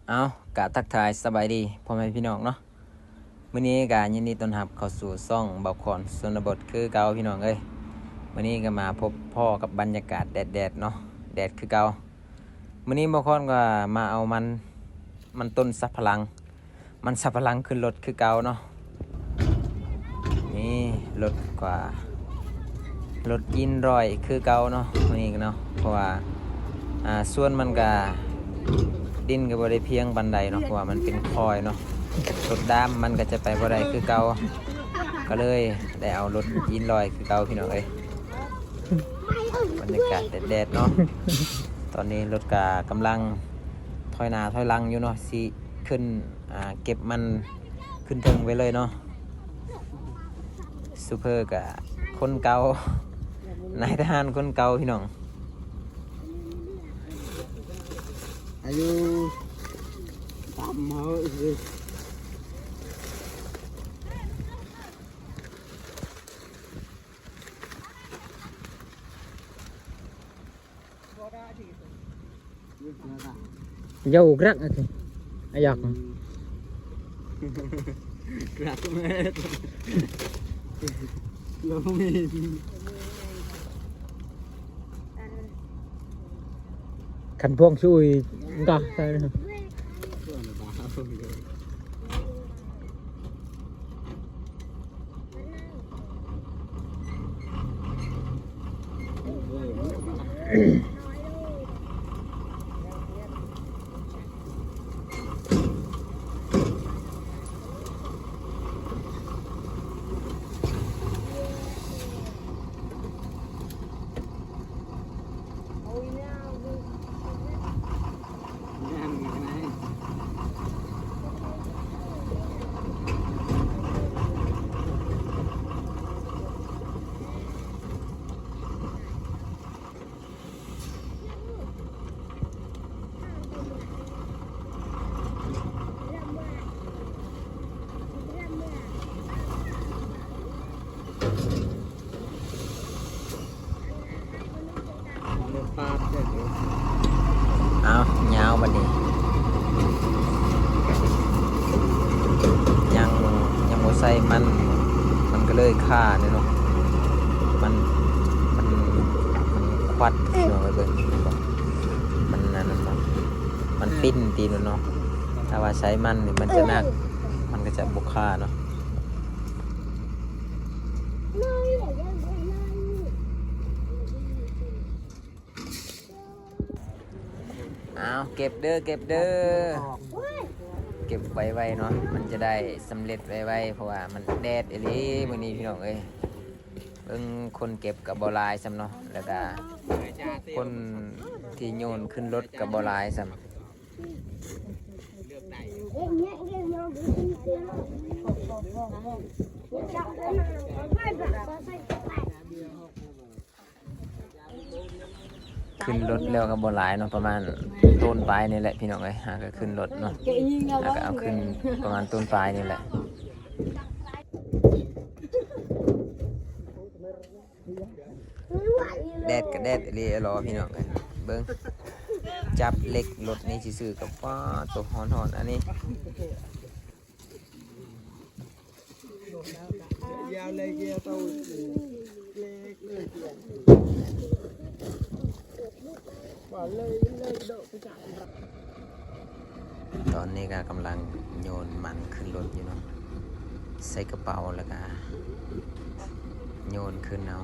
ເອົາ ກະທັກທາຍສະບາຍດີພໍ່ແມ່ພີ່ນ້ອງເນາະ. ມື້ນີ້ກະຍິນດີຕ້ອນຮັບເຂົ້າສູ່ຊ່ອງບ່າວຄອນຊົນນະບົດຄືເກົ່າພີ່ນ້ອງເອີຍ. ມື້ນີ້ກະມາພົບພໍ້ກັບບັນຍາກາດແດດໆເນາະ, ແດດຄືເກົ່າ. ມື້ນີ້ບ່າວຄອນກະມາເອົາມັນ ມັນຕົ້ນສັບພະລັງ ມັນສັບພະລັງຂຶ້ນລົດຄືເກົ່າເນາະ. ນີ້ລົດກວ່າ ລົດຈີນຮ້ອຍຄືເກົ່າເນາະ ມື້ນີ້ເນາະ. ເພາະວ່າ ອ່າ ສວນມັນກະ ດິນກະບໍ່ໄດ້ພຽງປານໃດເນາະ ເພາະວ່າມັນເປັນຄອຍເນາະ. ລົດດາມມັນກະຈະໄປບໍ່ໄດ້ຄືເກົ່າ ກະເລີຍໄດ້ເອົາລົດຈີນຮ້ອຍຄືເກົ່າພີ່ນ້ອງເອີຍ. ບັນຍາກາດແດດໆເນາະ. ຕອນນີ້ລົດກະກຳລັງຖອຍໜ້າຖອຍຫຼັງຢູ່ເນາະ ຊິຂຶ້ນ ອ່າ ເກັບມັນຂຶ້ນເທິງໄປເລີຍເນາະ. ໂຊເຟີກະຄົນເກົ່າ ນາຍທະຫານຄົນເກົ່າພີ່ນ້ອງ. ອາຍຸຕຳເຮົາອີກ. ຢາວກຣັກອະຕິ ອາຢາກ ກຣັກແມ່ນ ຄັນພວງຊຸຍກະ ເອົາ ຍາວບັດນີ້ ຍັງ ຍັງບໍ່ໃສ່ມັນ ມັນກະເລີຍຄາເດ້ເນາະ. ມັນ ມັນ ມັນຄວັດ ພີ່ນ້ອງເອີຍ ເບິ່ງ ມັນອັນນັ້ນເນາະ ມັນປິ່ນຕີນເນາະ. ຖ້າວ່າໃສ່ມັນນີ້ມັນຈະໜັກ ມັນກະຈະບໍ່ຄາເນາະ. ອ້າວ ເກັບເດີ ເກັບເດີ ເກັບໄວໆເນາະ ມັນຈະໄດ້ສຳເລັດໄວໆ ເພາະວ່າມັນແດດອີ່ຫຼີມື້ນີ້ພີ່ນ້ອງເອີຍ. ເບິ່ງ ຄົນເກັບກະບໍ່ຫຼາຍຊ້ຳເນາະ ແລ້ວກະຄົນທີ່ໂຍນຂຶ້ນລົດກະບໍ່ຫຼາຍຊ້ຳ. ຂຶ້ນລົດແລ້ວກະບໍ່ຫຼາຍເນາະ ປະມານໂຕນປາຍນີ້ແຫຼະພີ່ນ້ອງເອີຍ. ຫາກະຂຶ້ນລົດເນາະ ຫາກະເອົາຂຶ້ນປະມານໂຕນປາຍນີ້ແຫຼະ. ແດດກະແດດອີ່ຫຼີລະພີ່ນ້ອງເອີຍ. ເບິ່ງ ຈັບເຫຼັກລົດນີ້ຊື່ໆກະ ປາດໂຕ ຮ້ອນໆ ອັນນີ້. ຕອນນີ້ກະກຳລັງໂຍນມັນຂຶ້ນລົດຢູ່ເນາະ ໃສ່ກະເປົາ ແລ້ວກະໂຍນຂຶ້ນເອົາ.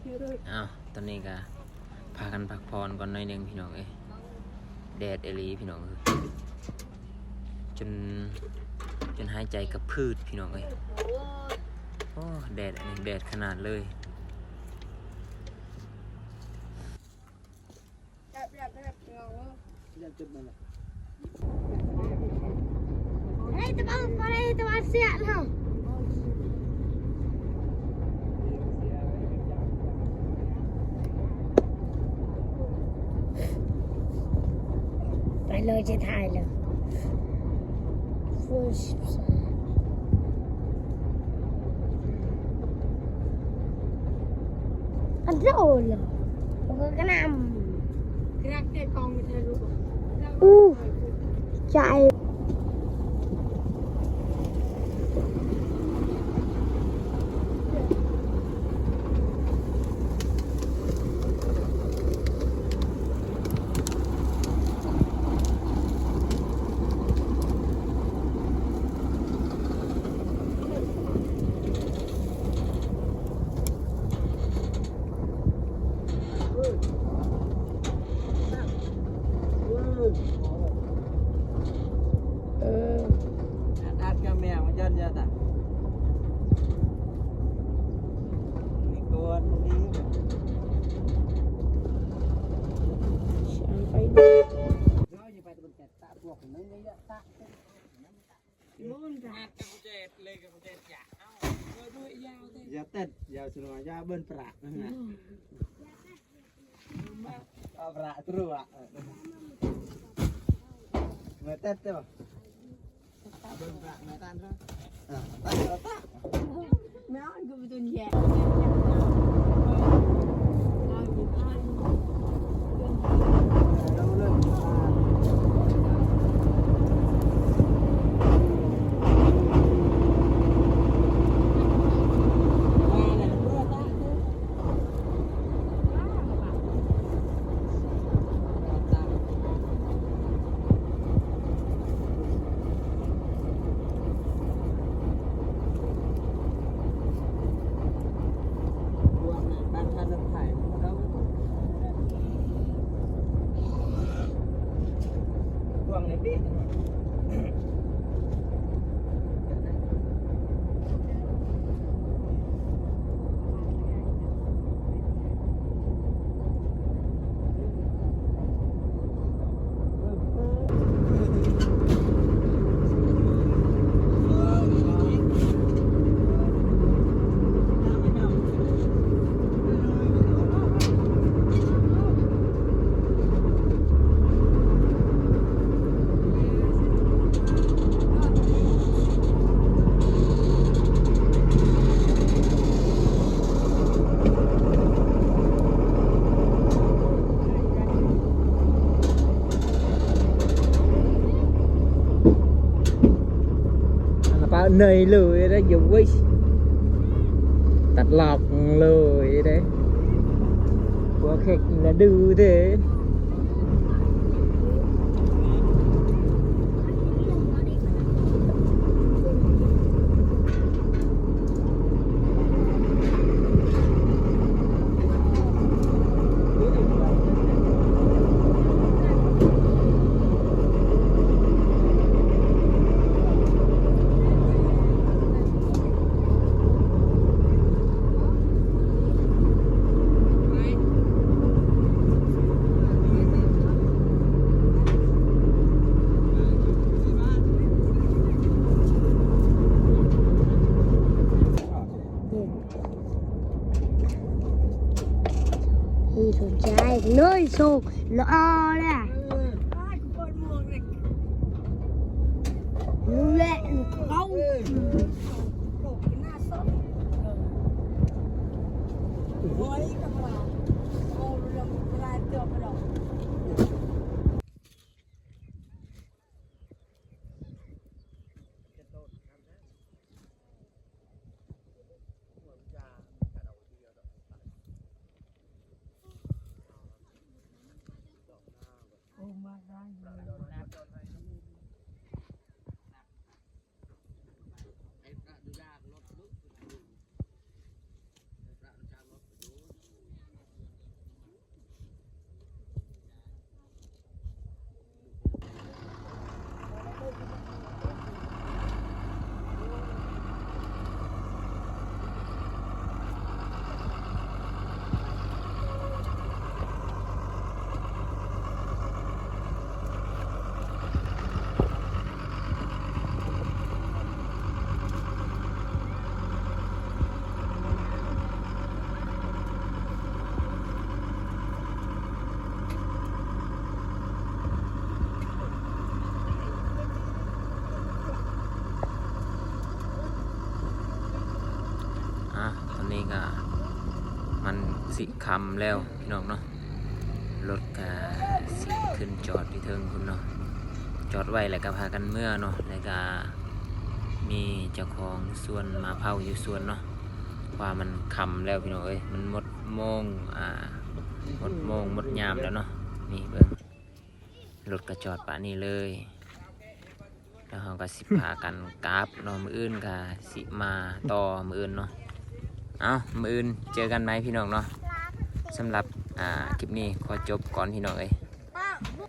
ອ້າວ ຕອນນີ້ກະພາກັນພັກຜ່ອນກ່ອນໜ້ອຍໜຶ່ງພີ່ນ້ອງເອີຍ. ແດດອີ່ຫຼີພີ່ນ້ອງເອີຍ ຈົນ ຈົນຫາຍໃຈກະພືດພີ່ນ້ອງເອີຍ. ໂອ້ ແດດ ອັນນີ້ແດດຂະໜາດເລີຍ. ເຮີ້ຍ ຕະເບິ່ງ ໄປຕະວັນເສຍແລ້ວ. ໄປເລີຍ ຈະຖ່າຍເລີຍ. ອັນໂດລະ ມັນກໍກະນຳ ອູ້ ໃຈ. ເອີ ອັດກັບແມວມັນຢ້ອນຍາຕາ ມີກວນນີ້ ຢາເຕັດ ຢາສະໜວຍ ຢາເບິ່ນປະ ເອົາປະຕຣວ ເມື່ອແຕັດເດີ ເບິ່ງປະ ເມື່ອຕັນເດີ ເອົາປະ ເອົາປະ.ເອົາລະປະເນີຍເລີຍເດ້ ເຢີ້ຍ ຕັດລັອກເລີຍເດ້ ພວກເຮັດລະດືເດ້. ນີ້ສົນໃຈເລີຍ ໂຊກຫຼໍ່ແຫຼະ ແຫຼະເຂົາ. ອ່າ ຕອນນີ້ກໍມັນຊິຄ່ຳແລ້ວພີ່ນ້ອງເນາະ ລົດກໍຊິຂຶ້ນຈອດຢູ່ເທິງພຸ້ນເນາະ ຈອດໄວ້ແລ້ວກໍພາກັນເມືອເນາະ ແລ້ວກໍມີເຈົ້າຂອງສວນມາເຜົາຢູ່ສວນເນາະ ວ່າມັນຄ່ຳແລ້ວພີ່ນ້ອງເອີຍ ມັນໝົດໂມງ ອ່າ ໝົດໂມງໝົດຍາມແລ້ວເນາະ ນີ້ເບິ່ງ ລົດກໍຈອດປານນີ້ເລີຍ ແລ້ວເຮົາກໍຊິພາກັນກັບເນາະ ມື້ອື່ນກໍຊິມາຕໍ່ມື້ອື່ນເນາະ ເອົ້າ ມື້ອື່ນເຈີກັນໃໝ່ພີ່ນ້ອງເນາະ ສຳລັບ ອ່າ ຄລິບນີ້ຂໍຈົບກ່ອນພີ່ນ້ອງເອີຍ